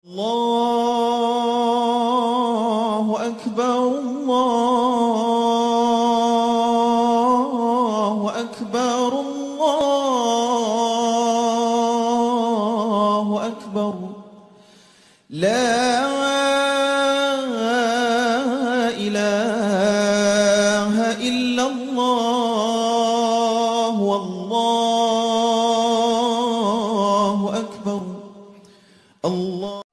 Allahu akbar, Allahu akbar, Allahu akbar. La ilaha illallah, wallahu akbar. Allah.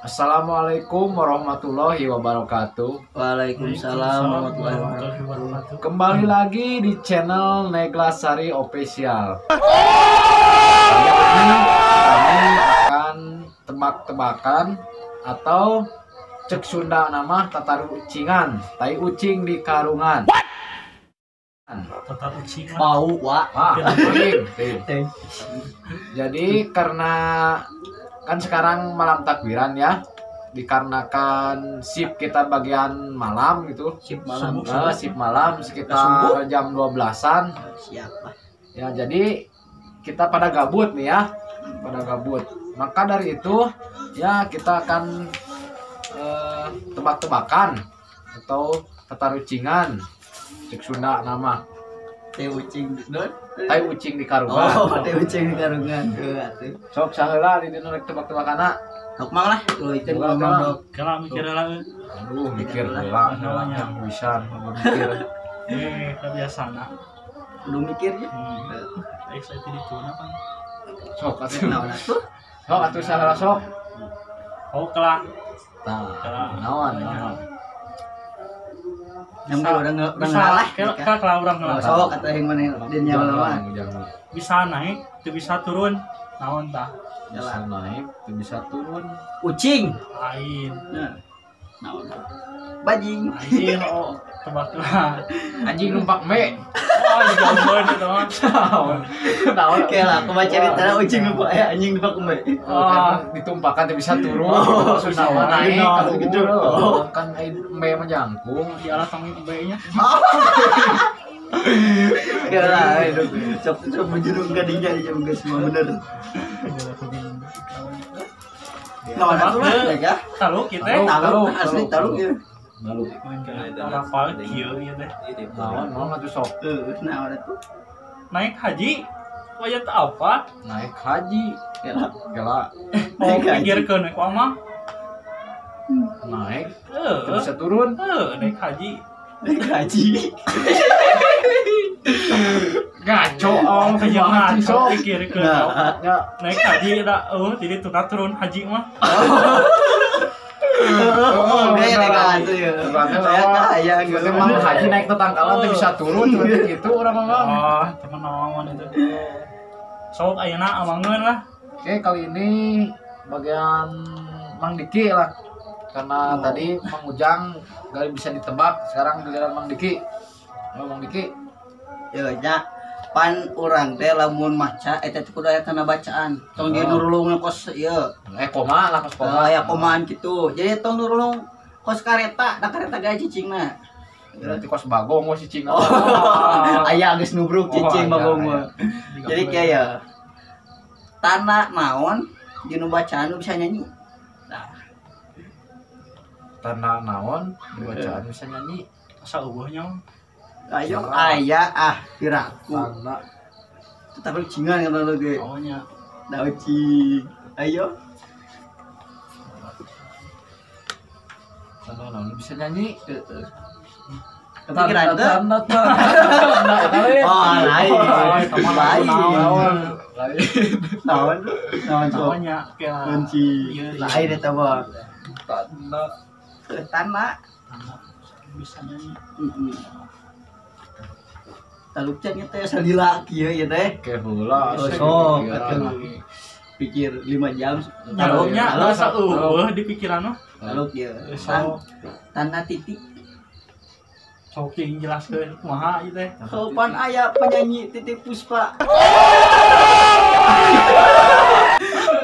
Assalamualaikum warahmatullahi wabarakatuh. Waalaikumsalam warahmatullahi wabarakatuh. Kembali lagi di channel Neglasari Official. Kali ini kami akan tebak-tebakan atau cek Sunda nama tataru ucingan, tai ucing di karungan. Tatar ucingan. Bau wa. Ah, ting, ting. Jadi karena kan sekarang malam takbiran ya, dikarenakan sip kita bagian malam gitu. Sip malam. Sip malam sekitar jam 12-an. Siapa? Ya, jadi kita pada gabut nih ya. Pada gabut. Maka dari itu ya kita akan tebak-tebakan atau tatarucingan. Cek Sunda nama. Tai ucing don. Tai ucing di karungan. Oh, tai ucing di karungan. Heuh atuh. Sok saheula di dina rek tebak-tebakana. Sok mang lah, tuh itu ngomong dok. Kala mikir lah. Aduh, mikir heula namanya pisan mikir. Kebiasaan. Kudu mikir ya. Saya tidak tuna kan. Sok atuh. Naon atuh? Sok atuh saheula sok. Oh, kala. Tah, naon naon. Yang orang ngalah. Kala orang ngalah. Sok kata yang mana dia nyawa. Bisa naik, teu bisa turun. Naon tah? Bisa naik, teu bisa turun. Ucing. Lain. Nah. Naon? Bajing. Anjing, oh, tebak lah. Anjing numpak me. Oh, dijauheun eta mah. Naon? Oke lah, aku baca cerita ucing numpak anjing numpak me. Oh, kan ditumpakan teu bisa turun. Susah naik kalau gitu. Kan me mah jangkung, di alas tong me-nya. Oke lah, sok sok menjurung kadinya dia geus semua bener. Naon atuh lah ya? Taluk kieu teh. Taluk asli taluk ieu. Taluk. Hafal kieu ieu teh. Naon naon atuh sok. Heuh, naon atuh? Naik haji. Wayat apa? Naik haji. Gela. Gela. Oh, pikirkeun we ku amang. Naik. Teu bisa turun. Heuh, naik haji. Naik haji. Ngaco oh, kumaha sok pikirkeun. Naik haji da eueuh jadi tukar turun haji mah. Oh, gaya naik atuh ya. Saya kaya memang haji naik tetangkalan teu bisa turun berarti gitu urang mah. Oh, temen naon itu. Sok ayeuna amangeun lah. Oke, kali ini bagian Mang Diki lah. Karena tadi Mang Ujang gak bisa ditebak, sekarang giliran Mang Diki. Ayo Mang Diki. Ya, nya pan urang teh lamun maca eta teh kudu aya tanda bacaan. Tong di nurulung kos ieu. Koma lah kos koma. Aya komaan kitu. Jadi tong nurulung kos kareta, da kareta gae cicingna. Berarti kos bagong mah cicingna. Aya geus nubruk cicing bagong mah. Jadi kieu tanda naon dinu bacaan nu bisa nyanyi. Nah. Tanda naon di bacaan bisa nyanyi. Asa eueuh nya. Ayo aya ah piraku. Tanda. Tetap ucingan kata lu ge. Oh nya. Da ucing. Ayo. Tanda naon bisa nyanyi? Heeh. Kepikiran teu? Tanda tanda. Oh, lain. Lain. Lain. Naon? Naon sok? Nya kela. Kunci. Lain eta mah. Tanda. Tanda. Bisa nyanyi. Heeh. Taluk can teh salila kieu ieu teh. Ke heula. Sok atuh. Pikir 5 jam. Taluknya asa eueuh di pikiran mah. Taluk ieu. Tanda titik. Sok yang jelaskeun kumaha ieu teh. Sopan aya penyanyi Titik Puspa.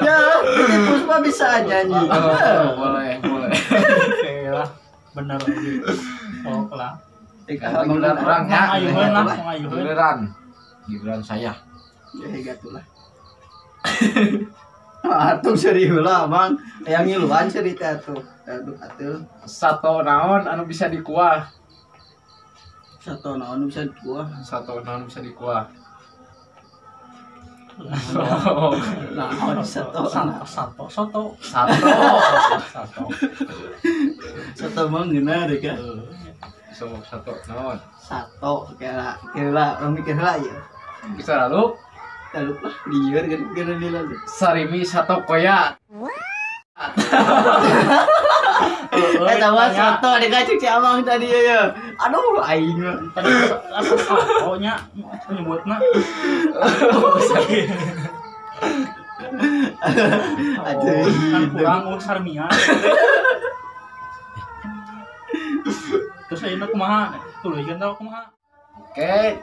Ya, Titik Puspa bisa nyanyi. Boleh, boleh. Oke lah. Bener lagi. Sok lah. Giliran orangnya, giliran, giliran saya. Ya, gatulah. Atuh seuri heula, Bang. Hayang ngiluan seuri teh atuh. Aduh atuh. Sato naon anu bisa dikuah? Sato naon bisa dikuah? Sato naon bisa dikuah? Naon sato? Sato soto. Sato. Sato. Sato mah ngeunah deh kan. So, sato naon? Sato kira kira orang mikir lah ya. Bisa lalu? Lalu lah lieur kan kira lila. Sarimi sato koya. Tawa soto dikacik si Amang tadi ya. Aduh aing mah. Tadi asa sato nya nyebutna. Aduh, kan kurang oh sarmia. Terus ayeuna kumaha? Tuluykeun teh kumaha? Oke,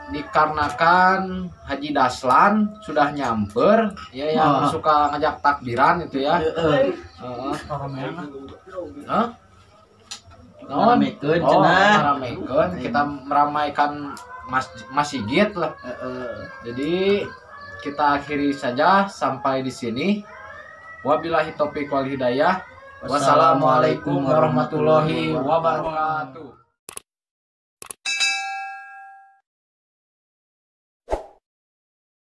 dikarenakan Haji Daslan sudah nyamper ya yang suka ngajak takbiran itu ya. Heeh. Hah? Ngaramekeun cenah. Ngaramekeun, kita meramaikan masjid lah. Jadi kita akhiri saja sampai di sini. Wabillahi taufiq wal hidayah. Wassalamualaikum warahmatullahi wabarakatuh.